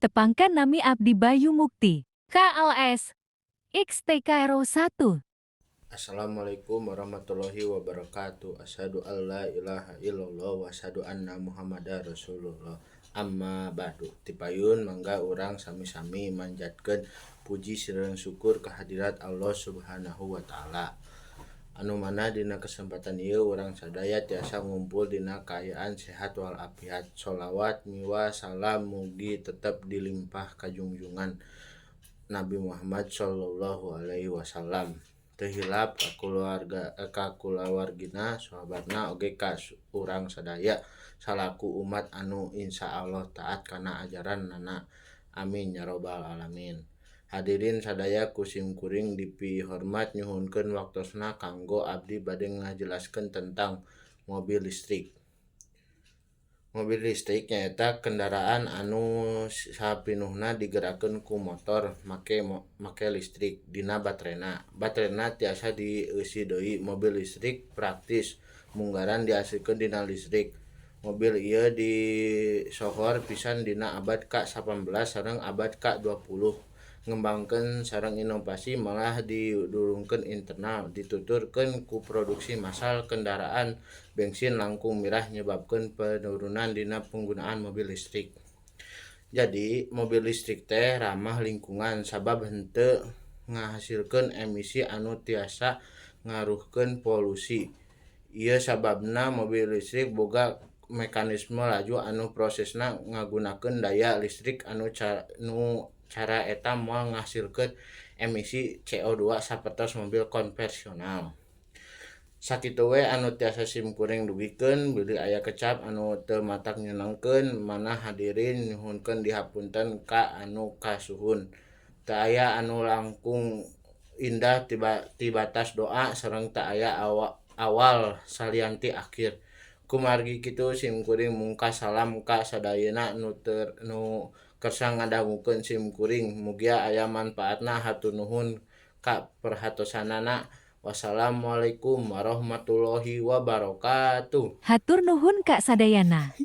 Tepangkan nami abdi Bayu Mukti. KLS XTKRO 1. Assalamualaikum warahmatullahi wabarakatuh. Asyhadu alla ilaha illallah wa asyhadu anna Muhammadar Rasulullah. Amma ba'du. Tipayun mangga urang sami-sami manjatkeun puji sareng syukur kehadirat Allah Subhanahu wa Ta'ala. Anu mana dina kesempatan ieu urang sadaya tiasa ngumpul dina kaayaan sehat walafiat. Sholawat miwah salam mugi tetep dilimpah ka junjungan Nabi Muhammad sallallahu alaihi wasallam. Teu hilap ka kulawarga, ka kulawargina, sahabatna, oge ka urang sadaya salaku umat anu insyaallah taat kana ajaranana. Amin ya robbal alamin. Hadirin sadaya ku simkuring dipihormat, nyuhunkeun waktosna kanggo abdi bade ngajelaskeun tentang mobil listrik. Mobil listrik nyaeta kendaraan anu sapinuhna digerakkeun ku motor make listrik dina baterena. Baterena tiasa dieusi deui. Mobil listrik praktis munggaran diasikeun dina listrik. Mobil ieu disohor pisan dina abad ka-18 sareng abad ka-20. Ngembangkeun sareng inovasi malah didurungkeun internal, dituturkeun ku produksi massal kendaraan bensin langkung mirah, nyebabkeun penurunan dina penggunaan mobil listrik. Jadi, mobil listrik teh ramah lingkungan sabab henteu ngahasilkeun emisi anu tiasa ngaruhkeun polusi. Ieu sababna mobil listrik boga mekanisme laju anu prosesna ngagunakeun daya listrik anu nu cara eta moal ngahasilkeun emisi CO2 sapertos mobil konvensional. Sakitu we anu tiasa simkuring dugikeun, bilih aya kecap anu teu matak nyenengkeun manah hadirin, nyuhunkeun dihapunten ka anu kasuhun. Teu aya anu langkung indah ti batas doa sareng teu aya awal salian ti akhir. Kumargi kitu simkuring mungkas. Salam ka sadayana nu kersa ngadangukeun simkuring, mugia aya manfaatna. Hatur nuhun ka perhatosanana. Wassalamualaikum warahmatullahi wabarakatuh. Hatur nuhun ka sadayana.